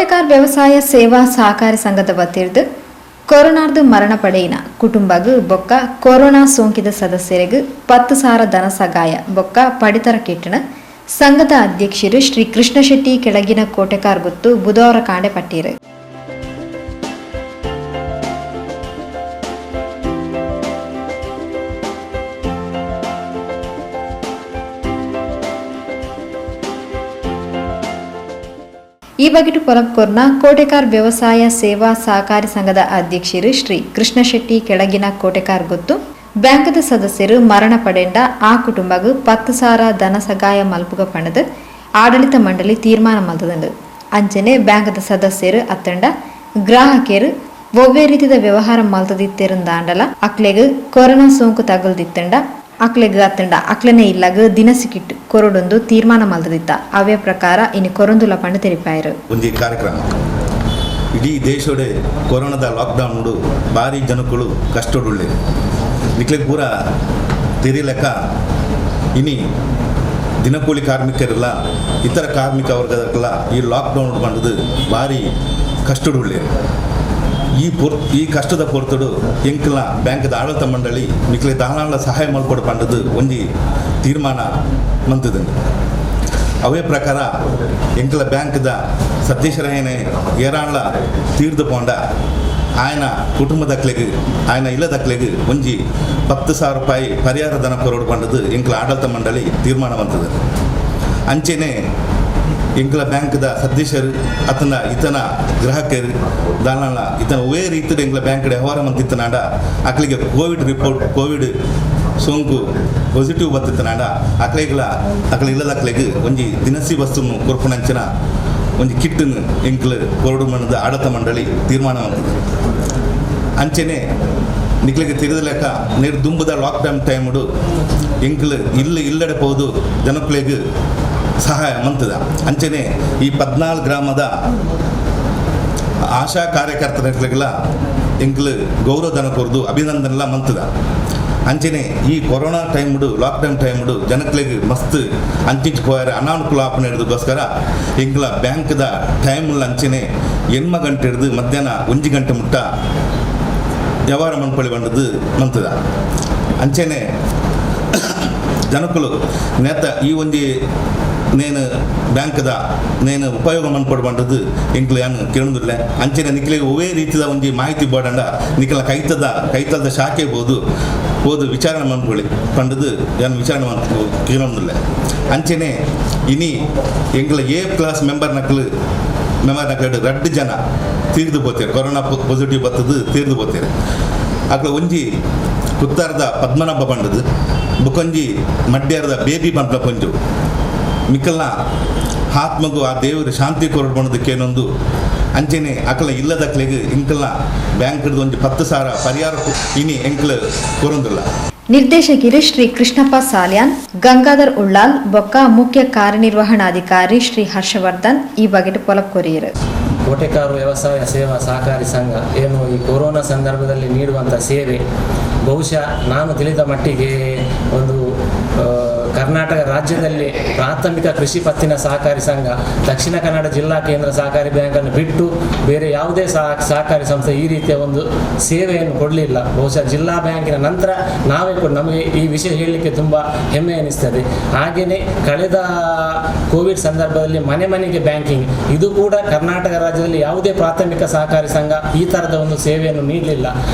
ಕೋಟೆಕಾರ್ ವ್ಯವಸಾಯ ಸೇವಾ ಸಹಕಾರಿ ಸಂಘದ ವತಿರ್ದು ಕೊರೋನಾರ್ದು ಮರಣ ಪಡೆಯಿನ ಕುಟುಂಬಗ್ ಬೊಕ್ಕ ಕೊರೋನಾ ಸೋಂಕಿತ ಸದಸ್ಯರಿಗೆ 10,000 ಧನ ಸಹಾಯ ಬೊಕ್ಕ ಪಡಿತರ ಕಿಟ್ಟಣ ಸಂಘದ ಅಧ್ಯಕ್ಷರು ಶ್ರೀ ಕೃಷ್ಣ ಶೆಟ್ಟಿ ಕೆಳಗಿನ ಕೋಟೆಕಾರ್ ಗುತ್ತು ಬುಧವಾರ ಕಾಂಡೆ ಪಟ್ಟೀರು. ಈ ಬಗೆಟು ಪೊಲಬ್ಕೊರ್ನ ಕೋಟೆಕಾರ್ ವ್ಯವಸಾಯ ಸೇವಾ ಸಹಕಾರಿ ಸಂಘದ ಅಧ್ಯಕ್ಷರು ಶ್ರೀ ಕೃಷ್ಣ ಶೆಟ್ಟಿ ಕೆಳಗಿನ ಕೋಟೆಕಾರ್ ಗೊತ್ತು ಬ್ಯಾಂಕದ ಸದಸ್ಯರು ಮರಣ ಪಡೆಂಡ ಆ ಕುಟುಂಬಗ್ 10,000 ಧನ ಸಹಾಯ ಮಲ್ಪುಗ ಪಣದು ಆಡಳಿತ ಮಂಡಳಿ ತೀರ್ಮಾನ ಮಲ್ತದಂಡು. ಅಂಚನೆ ಬ್ಯಾಂಕದ ಸದಸ್ಯರು ಅತ್ತಂಡ ಗ್ರಾಹಕರು ಒವ್ವೇ ರೀತಿದ ವ್ಯವಹಾರ ಮಲ್ತದಿತ್ತೆರುಂದಾಂಡಲ ಅಕ್ಲೆಗ್ ಕೊರೋನಾ ಸೋಂಕು ತಗಲ್ದಿತ್ತಂಡ ಅಕ್ಲೆಗ್ ಅತ್ತಂಡ ಅಕ್ಲನೆ ಇಲ್ಲಗ್ ದಿನಸಿ ಕಿಟ್ ಕೊರೊಡೊಂದು ತೀರ್ಮಾನ ಮಲ್ತದಿತ್ತ. ಅವೇ ಪ್ರಕಾರ ಇನ್ನು ಕೊರೊಂದುಲ ಪಂಡ ತೆರಿಪಾಯರು. ಒಂಜಿ ಕಾರ್ಯಕ್ರಮ ಇಡೀ ದೇಶೋಡೆ ಕೊರೋನಾದ ಲಾಕ್ಡೌನ್ ಭಾರಿ ಜನಕ್ಕಳು ಕಷ್ಟಡುಳ್ಳೆ ನಿಕ್ಲೆಗ್ ಪೂರ ತೆರಿಲೆಕ್ಕ ಇನಿ ದಿನಕೂಲಿ ಕಾರ್ಮಿಕರೆಲ್ಲ ಇತರ ಕಾರ್ಮಿಕ ವರ್ಗದಕ್ಕೆಲ್ಲ ಈ ಲಾಕ್ಡೌನ್ ಬಂದದ್ದು ಭಾರಿ ಕಷ್ಟಡುಳ್ಳೆ. ಈ ಕಷ್ಟದ ಪೊರ್ತುಡು ಎಂಕಲ್ನ ಬ್ಯಾಂಕ್ದ ಆಡಳಿತ ಮಂಡಳಿ ನಿಕ್ಲೆ ದಾನಾಳ ಸಹಾಯ ಮಲ್ಕೊಡು ಪಂಡದು ಒಂಜಿ ತೀರ್ಮಾನ ಮಂತದಂಡು. ಅವೇ ಪ್ರಕಾರ ಎಂಕಲ ಬ್ಯಾಂಕ್ದ ಸತೀಶರಾಯನೆ ಏರಾಂಡ್ಲ ತೀರ್ದು ಪೋಂಡ ఆయన ಕುಟುಂಬದಕ್ಲೆಗ್ ఆయన ಇಲ್ಲದಕ್ಲೆಗ್ ಒಂಜಿ 10,000 ರೂಪಾಯಿ ಪರಿಹಾರ ಧನ ಕೊರಡು ಪಂಡದು ಎಂಕಲ ಆಡಳಿತ ಮಂಡಳಿ ತೀರ್ಮಾನ ಮಂತದ. ಅಂಚೆನೆ ಎಂಕಲ ಬ್ಯಾಂಕ್ದ ಸದಸ್ಯರು ಅತನ ಇತನ ಗ್ರಾಹಕರು ದಾನಾಳ ಇತನ ಒವೇ ರೀತಿಯ ಎಂಕಲ ಬ್ಯಾಂಕ್ ವ್ಯವಹಾರ ಮಂತಿತ್ತನಾಡ ಅಕ್ಲಿಗೆ ಕೋವಿಡ್ ರಿಪೋರ್ಟ್ ಕೋವಿಡ್ ಸೋಂಕು ಪಾಸಿಟಿವ್ ಬತ್ತಿತ್ತನಾಡ ಅಕ್ಲೆಗ್ಲ ಅಕ್ಲೆ ಇಲ್ಲದಕ್ಲೆಗ್ ಒಂಜಿ ದಿನಸಿ ವಸ್ತುನು ಕೊರ್ಪುನಂಚಿನ ಒಂಜಿ ಕಿಟ್ಟನ್ನು ಎಂಕಲ ಕೊರಡು ಮಣ್ಣದ ಆಡಳಿತ ಮಂಡಳಿ ತೀರ್ಮಾನ ಮಂತದೆ. ಅಂಚೆನೆ ನಿಕ್ಲೆಗೆ ತಿಳಿದ ಲೆಕ್ಕ ನೀರು ದುಂಬುದ ಲಾಕ್ಡೌನ್ ಟೈಮುಡು ಎಂಕಲು ಇಲ್ಲ ಇಲ್ಲಡೆ ಪೋದು ಜನಕ್ಲೆಗ್ ಸಹಾಯ ಮಂತದ. ಅಂಚೆನೆ ಈ 14 ಗ್ರಾಮದ ಆಶಾ ಕಾರ್ಯಕರ್ತರಿಗೆಲ್ಲ ಎಂಕಲು ಗೌರವಧನ ಕೊರ್ದು ಅಭಿನಂದನೆಲ್ಲ ಮಂತದ. ಅಂಚೆನೆ ಈ ಕೊರೋನಾ ಟೈಮ್ಡು ಲಾಕ್ಡೌನ್ ಟೈಮ್ಡು ಜನಕ್ಲೆಗ್ ಮಸ್ತ್ ಅಂಚಿಂಚು ಪೋಯರೆ ಅನಾನುಕೂಲ ಆಪಣೆ ಹಿಡಿದಕ್ಕೋಸ್ಕರ ಎಂಕಲ ಬ್ಯಾಂಕ್ದ ಟೈಮ್ ಅಂಚೆನೆ 8 ಗಂಟೆ ಹಿಡಿದು ಮಧ್ಯಾಹ್ನ 1 ಗಂಟೆ ಮುಟ್ಟ ವ್ಯವಹಾರ ಮನ್ಪೊಳಿ ಬಂದದ್ದು ಮಂತದ. ಅಂಚೆನೆ ಜನಕ್ಕಳು ನೇತ ಈ ಒಂಜಿ ನೇನು ಬ್ಯಾಂಕ್ದ ನೇನು ಉಪಯೋಗ ಮನ್ಪೊಡು ಬಂದದ್ದು ಎಂಕ್ಲು ಯಾನು ಕೇಳೋದಿಲ್ಲ. ಅಂಚೆನೆ ನಿಕ್ಲಿಗೆ ಒವೇ ರೀತಿಯ ಒಂಜಿ ಮಾಹಿತಿ ಬೋಡಂಡ ನಿಕ್ಲ ಕೈತದ ಶಾಖೆ ಬೋದು ಹೋದು ವಿಚಾರಣೆ ಮನ್ಪೊಳಿ ಪಂಡದು ಯಾನು ವಿಚಾರಣೆ ಮನ್ ಕೇಳೋದಿಲ್ಲ. ಅಂಚೆನೆ ಇನಿ ಎಂಕ್ಲ ಎ ಕ್ಲಾಸ್ ಮೆಂಬರ್ ನಕ್ಲು ಮೆಂಬರ್ ನಕ್ಲು 2 ಜನ ತೀರ್ದು ಪೋತೇರು ಕೊರೋನಾ ಪಾಸಿಟಿವ್ ಬತ್ತದು ತೀರ್ದು ಪೋತೇರು. ಅಕ್ಲ ಒಂಜಿ ಕುತ್ತಾರದ ಪದ್ಮನಾಭ ಪಂಡದು ಬುಕೊಂಜಿ ಮಡ್ಯಾರದ ಬೇಬಿ ಪಂಡ ಪಂಜು ಮಿಕ್ಕಲ್ನ ಆತ್ಮಗೂ ಆ ದೇವರು ಶಾಂತಿ ಕೊರಡು ಬಂದದಕ್ಕೇನೊಂದು ಅಂಚೆನೆ ಅಕಲ ಇಲ್ಲದಕ್ಲೆಗ್ ಇಂಕಲ್ನ ಬ್ಯಾಂಕ್ ಒಂಜಿ 10,000 ಪರಿಹಾರ ಇನಿ ಎಂಕ್ಲ ಕೊರೊಂದಿಲ್ಲ. ನಿರ್ದೇಶಕರು ಶ್ರೀ ಕೃಷ್ಣಪ್ಪ ಸಾಲ್ಯಾನ್, ಗಂಗಾಧರ್ ಉಳ್ಳಾಲ್ ಬೊಕ್ಕ ಮುಖ್ಯ ಕಾರ್ಯನಿರ್ವಹಣಾಧಿಕಾರಿ ಶ್ರೀ ಹರ್ಷವರ್ಧನ್ ಈ ಬಗೆಟ್ ಪೊಲಬು ಕೊರಿಯರು. ಕೋಟೆಕಾರು ವ್ಯವಸಾಯ ಸೇವಾ ಸಹಕಾರಿ ಸಂಘ ಏನು ಈ ಕೊರೋನಾ ಸಂದರ್ಭದಲ್ಲಿ ನೀಡುವಂಥ ಸೇವೆ ಬಹುಶಃ ನಾನು ತಿಳಿದ ಮಟ್ಟಿಗೆ ಒಂದು ಕರ್ನಾಟಕ ರಾಜ್ಯದಲ್ಲಿ ಪ್ರಾಥಮಿಕ ಕೃಷಿ ಪತ್ತಿನ ಸಹಕಾರಿ ಸಂಘ ದಕ್ಷಿಣ ಕನ್ನಡ ಜಿಲ್ಲಾ ಕೇಂದ್ರ ಸಹಕಾರಿ ಬ್ಯಾಂಕನ್ನು ಬಿಟ್ಟು ಬೇರೆ ಯಾವುದೇ ಸಹಕಾರಿ ಸಂಸ್ಥೆ ಈ ರೀತಿಯ ಒಂದು ಸೇವೆಯನ್ನು ಕೊಡಲಿಲ್ಲ. ಬಹುಶಃ ಜಿಲ್ಲಾ ಬ್ಯಾಂಕಿನ ನಂತರ ನಾವೇ ಕೂಡ ನಮಗೆ ಈ ವಿಷಯ ಹೇಳಲಿಕ್ಕೆ ತುಂಬ ಹೆಮ್ಮೆ ಅನಿಸ್ತದೆ. ಹಾಗೆಯೇ ಕಳೆದ ಕೋವಿಡ್ ಸಂದರ್ಭದಲ್ಲಿ ಮನೆ ಮನೆಗೆ ಬ್ಯಾಂಕಿಂಗ್ ಇದು ಕೂಡ ಕರ್ನಾಟಕ ರಾಜ್ಯದಲ್ಲಿ ಯಾವುದೇ ಪ್ರಾಥಮಿಕ ಸಹಕಾರಿ ಸಂಘ ಈ ಥರದ ಒಂದು ಸೇವೆಯನ್ನು ನೀಡಲಿಲ್ಲ.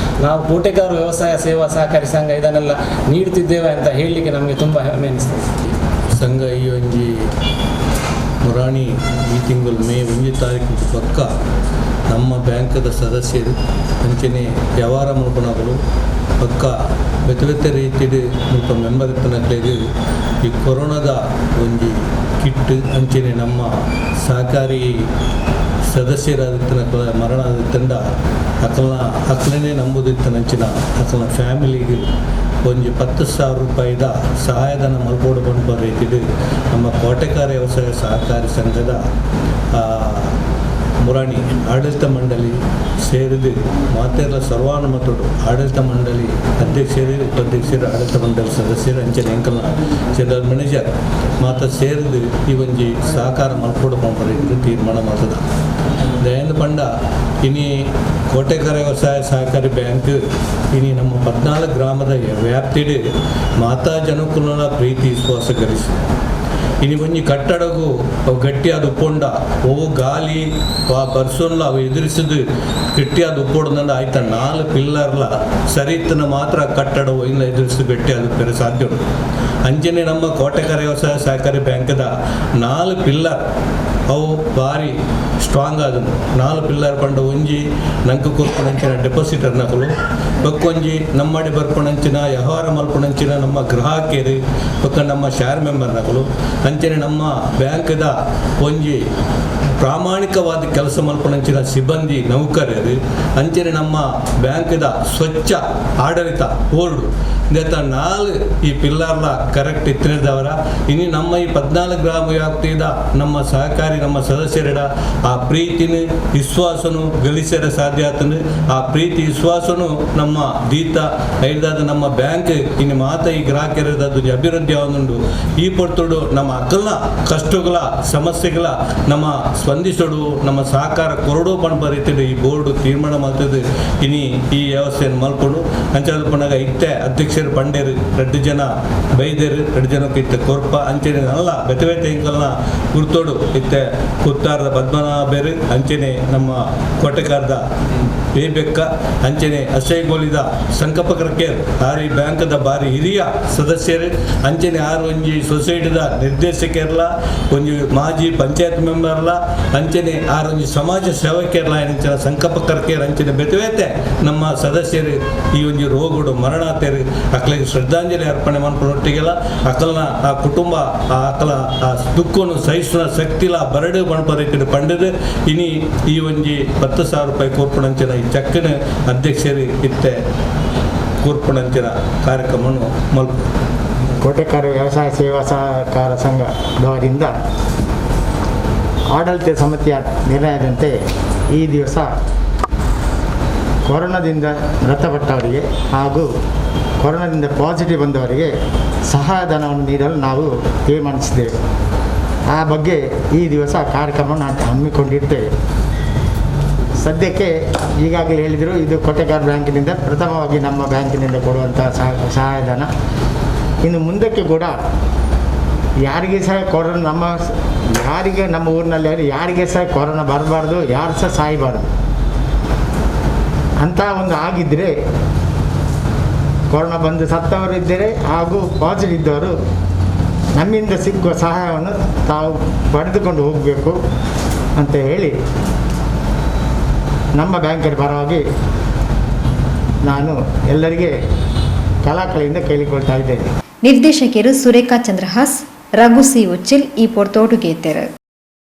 ನಾವು ಕೋಟೆಕಾರು ವ್ಯವಸಾಯ ಸೇವಾ ಸಹಕಾರಿ ಸಂಘ ಇದನ್ನೆಲ್ಲ ನೀಡುತ್ತಿದ್ದೇವೆ ಅಂತ ಹೇಳಲಿಕ್ಕೆ ನಮಗೆ ತುಂಬ ಹೆಮ್ಮೆ ಅನಿಸ್ತದೆ. ಸಂಘ ಈ ಒಂಜಿ ಮುರಾಣಿ ಈ ತಿಂಗಳು ಮೇ 1 ತಾರೀಕು ಪಕ್ಕ ನಮ್ಮ ಬ್ಯಾಂಕದ ಸದಸ್ಯರು ಅಂಚನೆ ವ್ಯವಹಾರ ಮಲ್ಪನಗಳು ಪಕ್ಕ ಬೇತೆ ಬೇತೆ ರೀತಿಡ್ ಮುಲ್ಪ ಮೆಂಬರ್ ಇಪ್ಪನಕ್ಲೆಗ್ ಈ ಕೊರೋನಾದ ಒಂಜಿ ಕಿಟ್ ಅಂಚನೆ ನಮ್ಮ ಸಹಕಾರಿ ಸದಸ್ಯರಾದಿತ್ತನ ಮರಣ ಆದಿತ್ತಂಡ ಅಕಲ್ನ ಅಕ್ಲನೇ ನಂಬುದಿತ್ತನಂಚಿನ ಅಕಲ್ನ ಫ್ಯಾಮಿಲಿಗೆ ಒಂಜಿ 10,000 ರೂಪಾಯಿದ ಸಹಾಯಧನ ಮಲ್ಪೋಡು ಪನ್ಪ ರೀತಿಡ್ ನಮ್ಮ ಕೋಟೆಕಾರ ವ್ಯವಸಾಯ ಸಹಕಾರಿ ಸಂಘದ ಮುರಾಣಿ ಆಡಳಿತ ಮಂಡಳಿ ಸೇರಿದು ಮಾತೆರ್ಲ ಸರ್ವಾನುಮತೋಡು ಆಡಳಿತ ಮಂಡಳಿ ಅಧ್ಯಕ್ಷರು, ಉಪಾಧ್ಯಕ್ಷರು, ಆಡಳಿತ ಮಂಡಳಿ ಸದಸ್ಯರು, ಅಂಚನೆ ಎಂಕಲ್ನ ಜನರಲ್ ಮ್ಯಾನೇಜರ್ ಮಾತ ಸೇರಿದು ಈ ಒಂಜಿ ಸಹಕಾರ ಮಲ್ಪೊಡು ಪಂಪರ ತೀರ್ಮಾನ ಮಾಡ್ತದ. ದಯಾನಂದ ಪಂಡ ಇನಿ ಕೋಟೆಕಾರ ವ್ಯವಸಾಯ ಸಹಕಾರಿ ಬ್ಯಾಂಕ್ ಇನಿ ನಮ್ಮ 14 ಗ್ರಾಮದ ವ್ಯಾಪ್ತಿಡು ಮಾತಾ ಜನಕುಲನ ಪ್ರೀತಿ ವಿಶ್ವಾಸ ಗಳಿಸಿ ಇನಿ ಒಂಜಿ ಕಟ್ಟಡಗು ಅವು ಗಟ್ಟಿಯಾದ ಉಪ್ಪೊಂಡ ಅವು ಗಾಲಿ ಆ ಬರ್ಸೊನ್ಲ ಅವು ಎದುರಿಸಿದು ಗಟ್ಟಿಯಾದ ಉಪ್ಪೊಡ್ದಂಡ ಆಯ್ತ 4 ಪಿಲ್ಲರ್ಲ ಸರಿತನ ಮಾತ್ರ ಕಟ್ಟಡ ಒಯ್ನ ಎದುರಿಸಿ ಗಟ್ಟಿಯಾದ ಉಪ್ಪೆರೆ ಸಾಧ್ಯ ಉಂಟು. ಅಂಚನೆ ನಮ್ಮ ಕೋಟೆಕಾರ ವ್ಯವಸಾಯ ಸಹಕಾರಿ ಬ್ಯಾಂಕ್ದ 4 ಪಿಲ್ಲರ್ ಅವು ಭಾರಿ ಸ್ಟ್ರಾಂಗ್ ಆದನು. 4 ಪಿಲ್ಲರ್ ಪಂಡ ಒಂಜಿ ನಂಕು ಕೊರ್ಪುನಂಚಿನ ಡೆಪಾಸಿಟರ್ ನಕಲು, ಬೊಕ್ಕೊಂಜಿ ನಮ್ಮಡಿ ಬರ್ಪುನಂಚಿನ ವ್ಯವಹಾರ ಮಲ್ಪುನಂಚಿನ ನಮ್ಮ ಗ್ರಾಹಕರು, ಬೊಕ್ಕ ನಮ್ಮ ಶೇರ್ ಮೆಂಬರ್ ನಕಲು, ಅಂಚನೆ ನಮ್ಮ ಬ್ಯಾಂಕ್ದ ಒಂಜಿ ಪ್ರಾಮಾಣಿಕವಾದ ಕೆಲಸ ಮಲ್ಪುನಂಚಿನ ಸಿಬ್ಬಂದಿ ನೌಕರರು, ಅಂಚನೆ ನಮ್ಮ ಬ್ಯಾಂಕ್ದ ಸ್ವಚ್ಛ ಆಡಳಿತ ಬೋರ್ಡು ಇಂದೆತ್ತ 4 ಈ ಪಿಲ್ಲರ್ಲ ಕರೆಕ್ಟ್ ಇತ್ತಿನದವರ ಇನಿ ನಮ್ಮ ಈ 14 ಗ್ರಾಮ ವ್ಯಾಪ್ತಿದ ನಮ್ಮ ಸಹಕಾರಿ ನಮ್ಮ ಸದಸ್ಯರಿಡ ಆ ಪ್ರೀತಿನ ವಿಶ್ವಾಸನು ಗಳಿಸರೆ ಸಾಧ್ಯ ಆತನು. ಆ ಪ್ರೀತಿ ವಿಶ್ವಾಸನು ನಮ್ಮ ದೀತ ಐದಾದ ನಮ್ಮ ಬ್ಯಾಂಕ್ ಇನ್ನು ಮಾತ ಈ ಗ್ರಾಹಕರದ ಅಭಿವೃದ್ಧಿ ಆವೊಂದುಂಡು. ಈ ಪೊರ್ತುಡು ನಮ್ಮ ಅಕಲ್ನ ಕಷ್ಟಗಳ ಸಮಸ್ಯೆಗಳ ನಮ್ಮ ಸ್ಪಂದಿಸೋಡು ನಮ್ಮ ಸಹಕಾರ ಕೊರಡು ಪಂಪ ರೀತಿಯಲ್ಲಿ ಈ ಬೋರ್ಡು ತೀರ್ಮಾನ ಮಾಡ್ತದೆ. ಇನಿ ಈ ವ್ಯವಸ್ಥೆಯನ್ನು ಮಲ್ಕೊಂಡು ಅಂಚಾದ ಪಂಡಾಗ ಇತ್ತೆ ಅಧ್ಯಕ್ಷರು ಪಂಡೇರು 2 ಜನ ಬೈದೇರು 2 ಜನಕ್ಕೆ ಇತ್ತೆ ಕೊರ್ಪ ಅಂಚನೆ ಅಲ್ಲ ಬೆತೆ ಬೆತೆ ಇಂಕಲ್ನ ಗುರ್ತೋಡು ಇತ್ತೆ ಕುತ್ತಾರದ ಪದ್ಮನಾಭೇರು ಅಂಚನೆ ನಮ್ಮ ಕೋಟೆಕಾರದ ಬೇಬೆಕ್ಕ ಅಂಚನೆ ಅಸೈಗೋಲಿದ ಸಂಕಪ್ಪ ಕರ್ಕೇರ್ ಆರಿ ಬ್ಯಾಂಕ್ದ ಬಾರಿ ಹಿರಿಯ ಸದಸ್ಯರು ಅಂಚನೆ ಆರು ಒಂಜಿ ಸೊಸೈಟಿದ ನಿರ್ದೇಶಕರ್ಲ ಒಂಜಿ ಮಾಜಿ ಪಂಚಾಯತ್ ಮೆಂಬರ್ಲ ಅಂಚನೆ ಆರು ಒಂಜಿ ಸಮಾಜ ಸೇವಕಿಯರ್ಲ ಅಂಚಿನ ಸಂಕಪ್ಪ ಕರ್ಕೇರ್ ಅಂಚನೆ ಬೆತೆ ಬೆತೆ ನಮ್ಮ ಸದಸ್ಯರು ಈ ಒಂಜಿ ರೋಗಡು ಮರಣಾತೇರು ಅಕ್ಲಿಗೆ ಶ್ರದ್ಧಾಂಜಲಿ ಅರ್ಪಣೆ ಮನ್ಪುನೊಟ್ಟಿಗೆಲ್ಲ ಅಕಲ್ನ ಆ ಕುಟುಂಬ ಆ ಅಕಲ ಆ ದುಃಖನು ಸಹಿಸುವ ಶಕ್ತಿಲ ಬರಡು ಮನ್ಪ ರೀತಿಡು ಪಂಡದು ಇನಿ ಈ ಒಂಜಿ 10,000 ರೂಪಾಯಿ ಕೋರ್ಪುಣಂಚಿನ ಈ ಚಕ್ಕನ ಅಧ್ಯಕ್ಷರು ಇತ್ತೆ ಕೋರ್ಪುಣಂಚಿನ ಕಾರ್ಯಕ್ರಮವನ್ನು ಮಲ್ಪ. ಕೋಟೆಕಾರ ವ್ಯವಸಾಯ ಸೇವಾ ಸಹಕಾರ ಸಂಘದವರಿಂದ ಆಡಳಿತ ಸಮಿತಿಯ ನಿರ್ಣಯದಂತೆ ಈ ದಿವಸ ಕೊರೋನಾದಿಂದ ಮೃತಪಟ್ಟವರಿಗೆ ಹಾಗೂ ಕೊರೋನಾದಿಂದ ಪಾಸಿಟಿವ್ ಬಂದವರಿಗೆ ಸಹಾಯಧನವನ್ನು ನೀಡಲು ನಾವು ತೀರ್ಮಾನಿಸಿದ್ದೇವೆ. ಆ ಬಗ್ಗೆ ಈ ದಿವಸ ಕಾರ್ಯಕ್ರಮವನ್ನು ಹಮ್ಮಿಕೊಂಡಿರ್ತೇವೆ. ಸದ್ಯಕ್ಕೆ ಈಗಾಗಲೇ ಹೇಳಿದರು, ಇದು ಕೋಟೆಕಾರ ಬ್ಯಾಂಕಿನಿಂದ ಪ್ರಥಮವಾಗಿ ನಮ್ಮ ಬ್ಯಾಂಕಿನಿಂದ ಕೊಡುವಂಥ ಸಹಾಯಧನ. ಇನ್ನು ಮುಂದಕ್ಕೆ ಕೂಡ ಯಾರಿಗೆ ಸಹ ಕೊರೋನಾ ನಮ್ಮ ಯಾರಿಗೆ ನಮ್ಮ ಊರಿನಲ್ಲಿ ಯಾರಿಗೆ ಸಹ ಕೊರೋನಾ ಬರಬಾರ್ದು, ಯಾರು ಸಹ ಸಾಯಬಾರ್ದು ಅಂತ ಒಂದು ಆಗಿದ್ದರೆ, ಕೊರೋನಾ ಬಂದು ಸತ್ತವರು ಇದ್ದರೆ ಹಾಗೂ ಪಾಸಿಟಿವ್ ಇದ್ದವರು ನಮ್ಮಿಂದ ಸಿಕ್ಕುವ ಸಹಾಯವನ್ನು ತಾವು ಪಡೆದುಕೊಂಡು ಹೋಗಬೇಕು ಅಂತ ಹೇಳಿ ನಮ್ಮ ಬ್ಯಾಂಕರ ಪರವಾಗಿ ನಾನು ಎಲ್ಲರಿಗೆ ಕಲಾಕಲೆಯಿಂದ ಕೇಳಿಕೊಳ್ತಾ ಇದ್ದೇನೆ. ನಿರ್ದೇಶಕರು ಸುರೇಖಾ ಚಂದ್ರಹಾಸ್, ರಘು ಸಿ ಉಚ್ಚಿಲ್ ಈ ಪೊರ್ತೋಟುಗೇತೆರು.